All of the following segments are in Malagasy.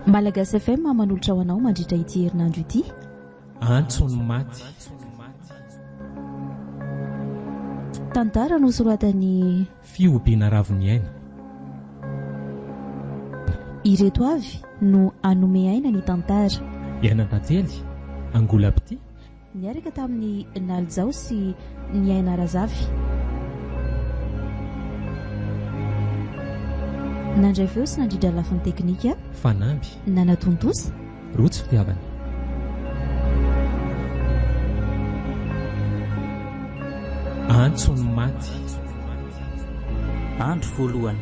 Malagasy FM manolotra ho anao mandritra ity herinandro ity. Antso ny maty. Tantara nosoratan'i. Fihobiana Ravoniaina. Ireto avy no hanome aina ny tantara. Iainantantely, Angola-pitia. Niaraka tamin'i Nalijao sy Niaina Razafy. Nandray feo sy nandrindra lafiny teknika. Fanamby. Nanatontosa. Rotsy fitiavana. Antso ny maty. Andro voalohany.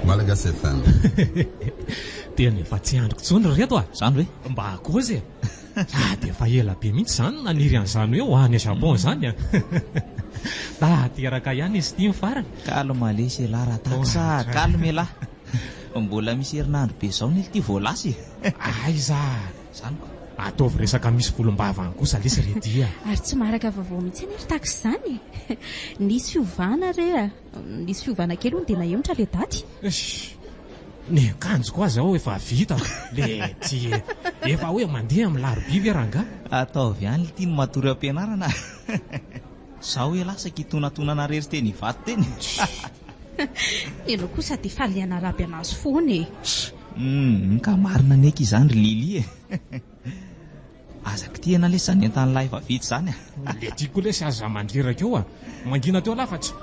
Malagasy FM. Tena efa tsy andriko intsony ry reto a! Zany ve? Mba kozy e! Sady efa ela be mihitsy izany no naniry an'izany hoe ho any Japon izany a! Tanteraka ihany izy ity ny farany. Calme lesy elah Ratax a! Calme elah! Mbola misy herinandro be zao nely ty vao lasa e! Aiza! Zany ko! Ataovy resaka misy volombava any kosa lesy ry Dia a! Ary tsy maharaka vaovao mihitsy anie ry tax izany e! Nisy fiovana re a! Nisy fiovana kely hono dia nahemotra ilay daty. Eish! Ny akanjoko aza ao efa vita le ty e! Efa hoe mandeha amin'ny larobia ve rangaha? Ataovy ihany lty ny matory ao am-pianarana a! Zao elah saika hitonatonana rery teny Ivato teny. Ianao kosa dia faly hanaraby anazy foana e! Humm ka marina anie akia izany ry Lily e! Aza kitihana lesy izany entan'lah efa vita izany a! Letia koa lesy aza mandreraka eo a! Mangina teo lah fa tsy.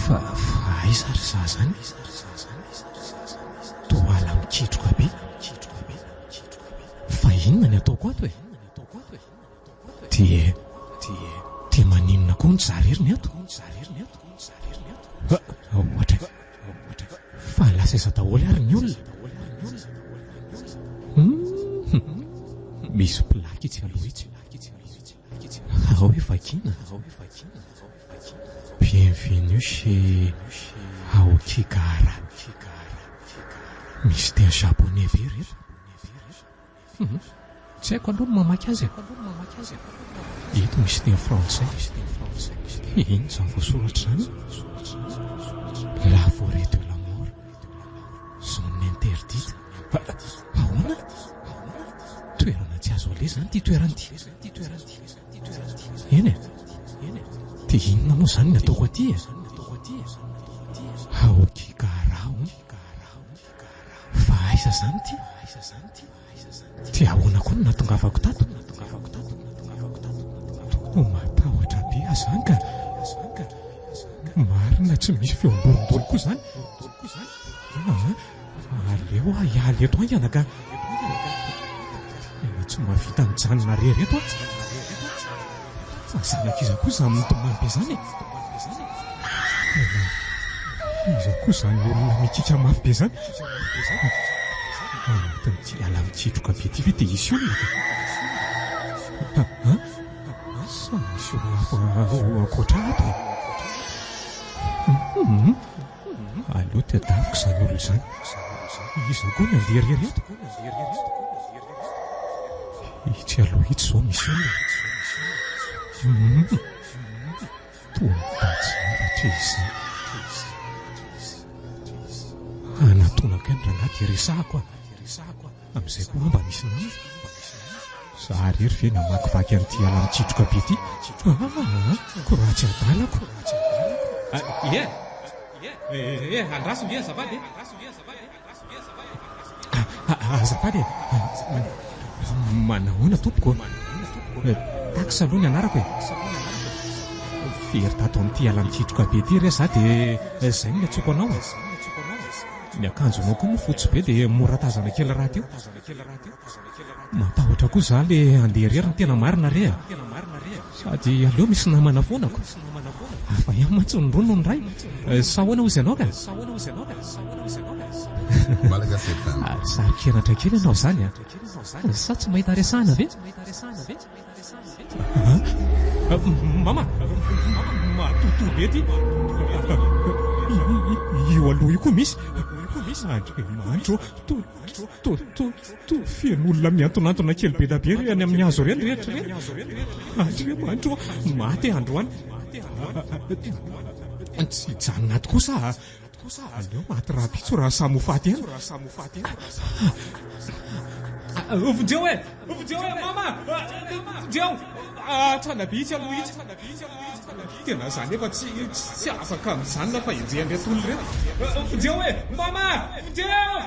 Fa fa aiza ary za zany? Toa ala mikitroka be. Fa inona ny ataoko ato e? Dia dia maninona koa no za rery ny ato? Ohatra fa lasa aiza daholo ary ny olona? Hum, misy plaque itsy aloha itsy. Ao hoe vakiana. Bienvenue chez Aokigahara. Misy teny japonais be ry reto. Hum, tsy haiko aloha ny mamaky azy e. Eto misy teny frantsay. Inona izany voasoratra izany? La forêt de la mort, zone interdite. Ahoana? Toerana tsy azo aleha izany ity toerana ity. Eny e. Dia inona moa izany ny ataoko aty e? Aokigahara hono. Fa aiza izany ity? Dia ahoana koa no nahatongavako tato? Toa matahotra be aho izany ka. Marina tsy misy feom-borombolo koa izany. Aa, aleo aho hiala eto haingana ka. Tena tsy mahavita mijanona irery eto aho. Fa zanak'iza koa izany mitomany be izany e? Tena iza koa izany olona mikiaka mafy be izany? Ao anatin'ity ala mikitroka be ity ve dia hisy olona ka? An? Sa misy olona hafa ankoatra ahy ato e? Hum! Aleo tadiaviko izany olona izany. Iza koa ny handeha irery ato? Itsy aloha itsy izao misy olona. Hum! Toa mitady zavatra izy izany. Hanatonako ihany rangahy dia resahako a! Amin'izay koa mba misy namana. Za irery ve namakivaky an'ity ala mikitroka be ity? Aa! Ko raha tsy adalako. Ie! E! Andraso nge azafady e! Azafady e! Manahoana tompoko? Tax aloha ny anarako e! Very tato amin'ity ala mikitroka be ity re za dia izay no niantsoako anao e! Ny akanjonao koa moa fotsy be dia mora tazana kely rahateo. Matahotra koa za le handeha irery ny tena marina re a! Sady aleo misy namana foana ko! Hafa ihany mantsy ny roa noho ny iray. Sa ahoana hozy ianao ka? Malagasy FM. Ary saro-kenatra kely ianao izany an! Sa tsy mahita resahana ve? Mama! Matotoa be ity! Io aloha io koa misy! Andriamanitra ô! Toa toa feno olona miantonantona kely be da be re any amin'ny hazo ireny rehetra ireny! Andriamanitra ô! Maty aho androany! Tsy hijanona ato kosa aho! Aleo maty rahampitso raha samy ho faty ihany. Vonjeo e! Vonjeo e mama! Vonjeo! Hatrana be itsy aloha itsy. Tena za nefa tsy tsy afaka mijanona fa enjehan'ireto olona ireto. Vonjeo e! Mama! Vonjeo!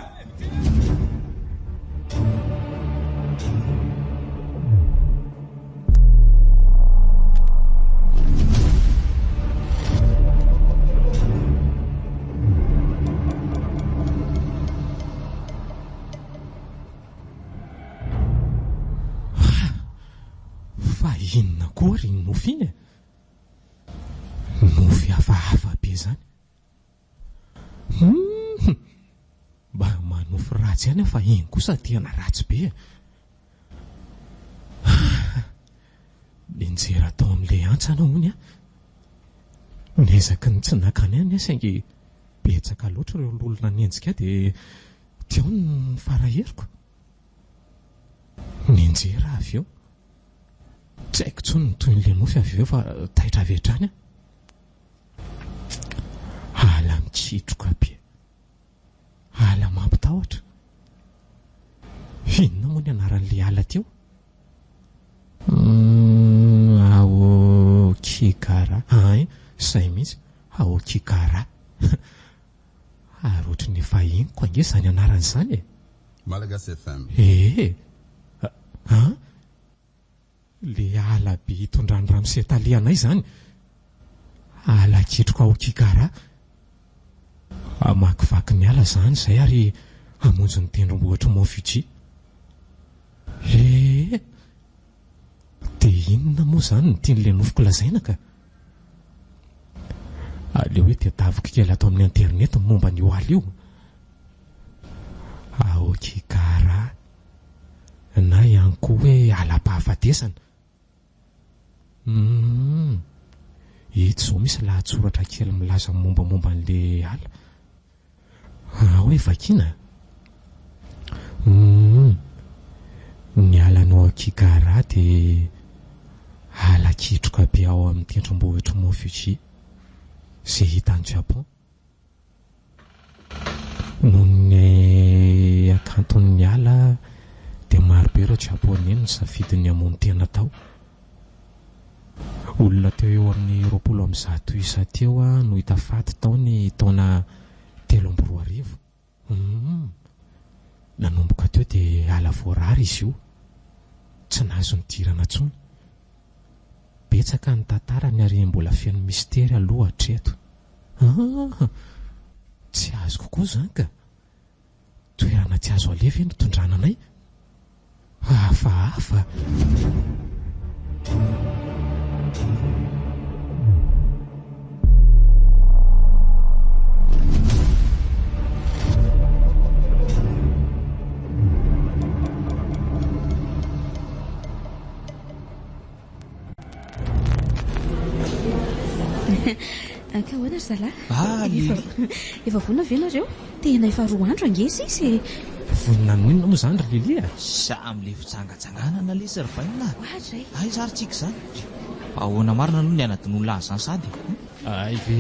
Fa inona koa ry iny nofy iny e? Nofy hafahafa be izany. Humm! Mba manofy ratsy ihany aho fa iny kosa tena ratsy be e! Ah! Nianjera tao amin'ilay hantsana hono aho. Niezaky ny tsy nakany ahy aho saingy betsaka loatra ireo olona nanenjika ahy dia teo ny fara-heriko. Nianjera aho avy eo. Tsy haiko intsony ny tohin'ilay nofy avy eo fa taitra avy hatrany aho. Ala mikitroka be. Ala mampitahotra. Inona moa ny anaran'ilay ala teo? Humm, Aokigara. Hay, izay mihitsy. Aokigara. Ary ohatry ny efa henoko ange izany anarana izany e. Malagasy FM. Ee. An? Le ala be itondran'i ramose tale anay izany. Ala kitroka ao Kikara. Hamakivaky ny ala izany izay ary hamonjy ny tendrombohitr'i Mont Fuji. Ee! Dia inona moa izany no tian'ilay nofiko lazaina ka? Aleo hoe tadiaviko kely ato amin'ny internet ny momba an'io ala io. Aokigahara. Na ihany koa hoe alam-pahafatesana. Humm. Eto izao misy lahatsoratra kely milaza ny mombamomba an'ilay ala. Ao hoe vakiana? Humm. Ny alan'i Aokigahara dia ala kitroka be ao amin'ny tendrombohitr'i Mont Fuji, izay hita any Japon. Noho ny hakanton'ny ala dia marobe ireo Japoney no nisafidy ny hamono tena tao. Olona teo eo amin'ny 120 isa teo no hita faty tao ny taona 2003. Humm. Nanomboka teo dia ala voarara izy io. Tsy nahazo nidirana intsony. Betsaka ny tantarany ary mbola feno mistery aloha hatreto. Aa! Tsy azoko koa izany ka! Toerana tsy azo aleha ve no tondrana anay? Hafahafa! Ka ahoana ry zalahy? Ah, Lily. Efa vonona ve nareo? Tena efa roa andro ange sisa e. Vonona amin'inona moa izany ry Lily a? Samy le fitsangatsanganana lesy ry Vainina a! Oadray. Aiza ary tsika izany? Ahoana marina aloha ny hanadinoana an'izany sady e? Hay ve!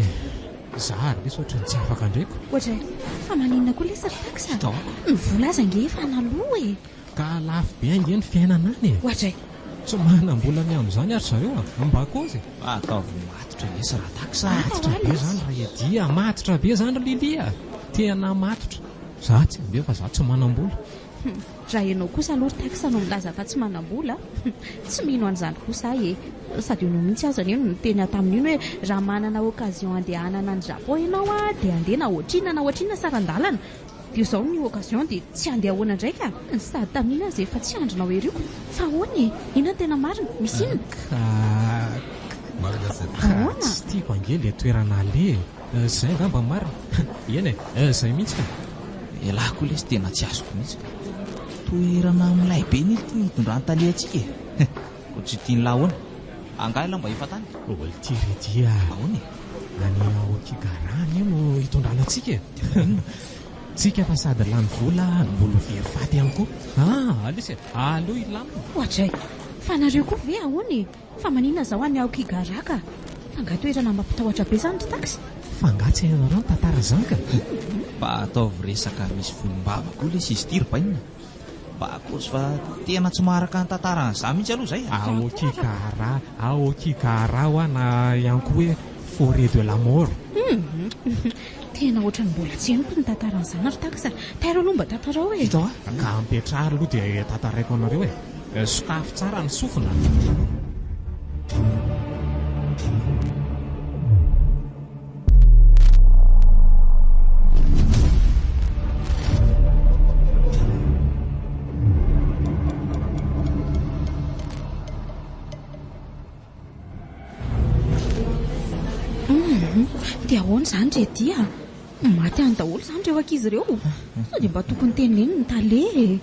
Za ary lesy ohatran'ny tsy afaka ndraiko. Oadray. Fa maninona koa lesy ry Tax a? Ny vola aza ange efa naloa e! Ka lafo be ange ny fiainana any e! Oadray! Tsy manam-bola ny amin'izany ary zareo a! Mba kôzy e! Ataovy matotra lesy Ratax a! Matotra be izany ry Eddy a! Matotra be izany ry Lily a! Tena matotra! Za tsy handeha fa za tsy manam-bola. Raha ianao kosa aloha ry Tax no milaza fa tsy manam-bola, tsy mino an'izany kosa aho e! Sady ianao mihitsy aza anie no niteny ahy tamin'iny hoe raha manana occasion handehanana any Japon ianao dia handeha na ohatrinona na ohatrinona saran-dalana. Dia izao ny occasion dia tsy handeha ahoana indray ka! Sady tamin'iny aza efa tsy andrinao ery ko! Fa ahoana e? Inona no tena marina? Misy inona? Ka. Malagasy FM. Ahoana? Tsy tiako ange le toerana aleha e. Zay angamba marina. Eny e, zay mihitsy ka. Elah koa lesy tena tsy azoko mihitsy ka. Toerana milay be anie ity nitondran'i tale antsika e. Koa tsy tian'lah ahoana? Angaha elah mba efa tany? Olty ry dia. Ahoana e? Any Aokigahara anie no hitondrana antsika e. Tsika fa sady lany vola no mbola ho very faty ihany koa. Ah, aleo e, aleo hilamina. Oadray! Fa nareo koa ve ahoana e? Fa maninona zao any Aokigahara ka? Fa nga toerana mampitahotra be zany ry tax? Fa nga tsy hainareo ny tantara zany ka? Mba ataovy resaka misy volombava koa lesy izy ity ry bainina. Mba akozy fa tena tsy maharaka ny tantaran'izaho mihitsy aloha izay a! Aokigahara, Aokigahara hoa na ihany koa hoe forêt de la mort. Hum! Tena ohatran'ny mbola tsy henoko ny tantaran'izany ry tax a! Tairo aloha mba tantarao e! Vita hoa! Ka ampiatraro aloha dia tantaraiko anareo e! Sokafy tsara ny sofina. Hum, dia ahoana izany ry Eddy a? Maty any daholo izany ireo ankizy ireo? Sao dia mba tokony teneno ny tale e?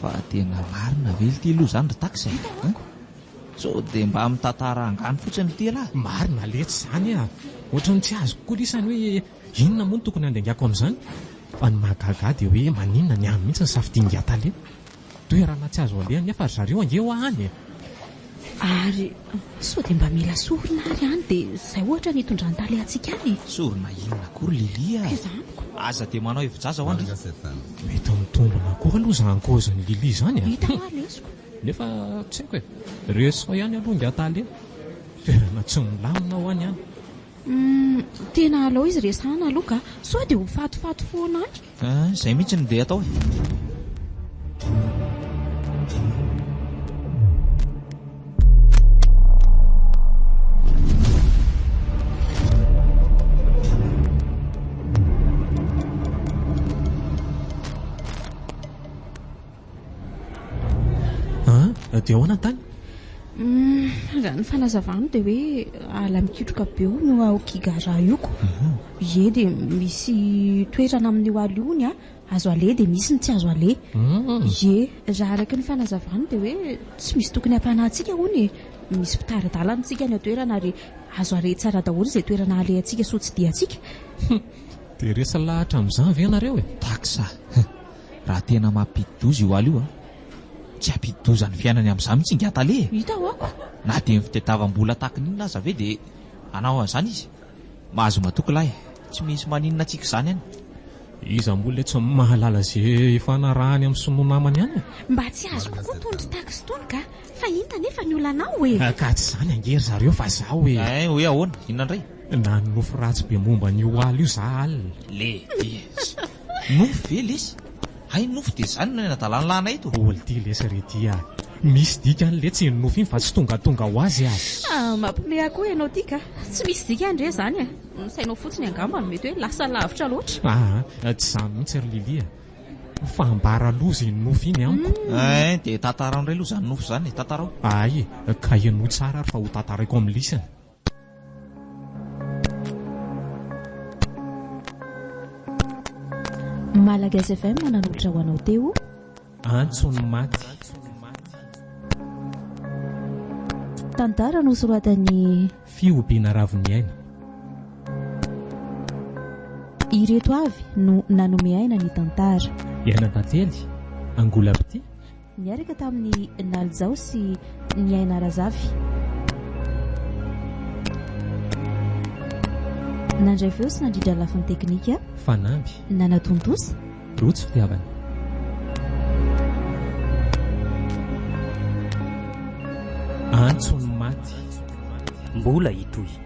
Fa tena marina ve ity aloha izany ry tax e? Sao dia mba mitantara angano fotsiny ity ialahy? Marina letsy izany a! Ohatran'ny tsy azoko koa lisany hoe inona moa no tokony handingako amin'izany? Fa ny mahagaga ahy dia hoe maninona ny any mihitsy ny safidin'ingahy tale? Toerana tsy azo aleha nefa ry zareo ange hoa any e! Ary sao dia mba mila sorona ary any dia izay ohatra ny hitondran'ny tale antsika any e! Sorona inona koa ry Lily a! K'izany ko! Aza dia manao hevi-jaza hoa ndry! Mety mitombina koa aloha izany kaozin'i Lily izany e! Hita hoa lesiko! Nefa tsy haiko e! Resao ihany aloha ingahy tale! Toerana tsy milamina hoa ny any! Humm, tena alao izy resahana aloha ka! Sao dia ho fatifaty foana any! Ah, izay mihitsy no ndeha atao e! An, dia ahoana ny tany? Humm, raha ny fanazavany dia hoe ala mikitroka be hono io Aokigahara io ko. Ie, dia misy toerana amin'io ala io hono azo aleha dia misy ny tsy azo aleha. Ie, raha araka ny fanazavany dia hoe tsy misy tokony hampanahy antsika hono e. Misy mpitari-dalana isika any an-toerana ary azo aleha tsara daholo izay toerana alehantsika sy hotsidihantsika. Dia resy lahatra amin'izany ve ianareo e? Tax a! Raha tena mampidi-doza io ala io a! Tsy hampidi-doza ny fiainany amin'izaho mihitsy ingahy tale e! Hita ho'ako. Na dia ny fitadiavam-bola tahaka ny inona aza ve dia hanao an'izany izy? Mahazo matoky lahy e! Tsy misy maninona antsika izany any. Iza moa ilay tsy mahalala izay ifanarahany amin'ny sinoa namany any e? Mba tsy azoko koa tony ry tax tony ka! Fa inona anefa ny olanao e? Ka tsy izany ange ry zareo fa zaho e! Ein, hoe ahoana? Inona indray? Nanonofy ratsy be momba an'io ala io za alina. Lehibe. Nofy ve lesy? Hay nofy dia izany no nanadalan'lah anay eto? Olty lesy ry ty a! Misy dikany letsy iny nofy iny fa tsy tongatonga ho azy a! Ah, mampiomehy ahy koa ianao ty ka! Tsy misy dikany re izany e! Ny sainao fotsiny angamba no mety hoe lasa lavitra loatra. Aa, tsy izany mihitsy ry Lily a! Fa ambara loza iny nofy iny amiko. Ein, dia tantarao indray aloha izany nofy izany e! Tantarao. Hay e, ka henoy tsara ary fa ho tantaraiko amin'ny lisany. Malagasy FM nanolotra ho anao teo. Antso ny maty. Tantara nosoratan'i. Fihobiana Ravoniaina. Ireto avy no nanome aina ny tantara. Iaina Tantely, Angola Pitia. Niaraka tamin'i Nalijao sy Niaina Razafy. Nandray feo sy nandrindra lafiny teknika. Fanamby. Nanatontosa. Rojo fitiavana. Antso ny maty. Mbola hitohy.